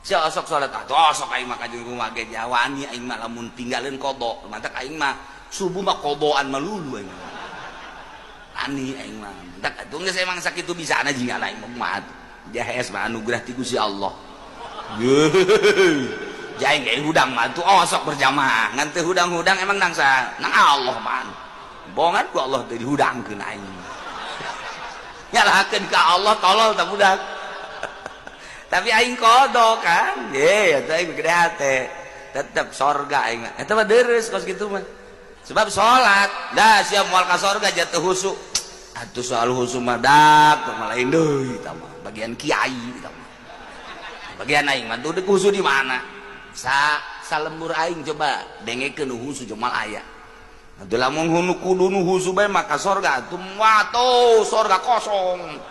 Sia osok salat atuh osok aing mah ka jeung rumah ge jawani aing mah lamun tinggalin qada. Mantak aing mah subuh mah qadaan melulu aing. Ani aing mah. Mantak atuh geus emang sakitu bisana jigana aing mah kumaha atuh. Jahes mah anugerah ti Gusti Allah. Jaing ge hudang mah atuh osok berjamaah. Ngan teu hudang-hudang emang nang sa nang Allah mah. Bongan ku Allah teh dihudangkeun aing. Nyalahkeun ka Allah tolol tak budak. Tapi aing kodok kan. Ye, eta aing gede hate. Tetep sorga aing mah. Eta mah deres kos kitu mah. Sebab salat, dah siap moal ka sorga jatuh husu. Atuh soal husu mah dak mah lain deui eta mah. Bagian kiai eta mah. Bagian aing mah tuh husu di mana? Sa salembur aing coba dengekeun husu jumal aya. Atuh lamun hunu kudu nu husu bae maka sorga atuh watuh sorga kosong.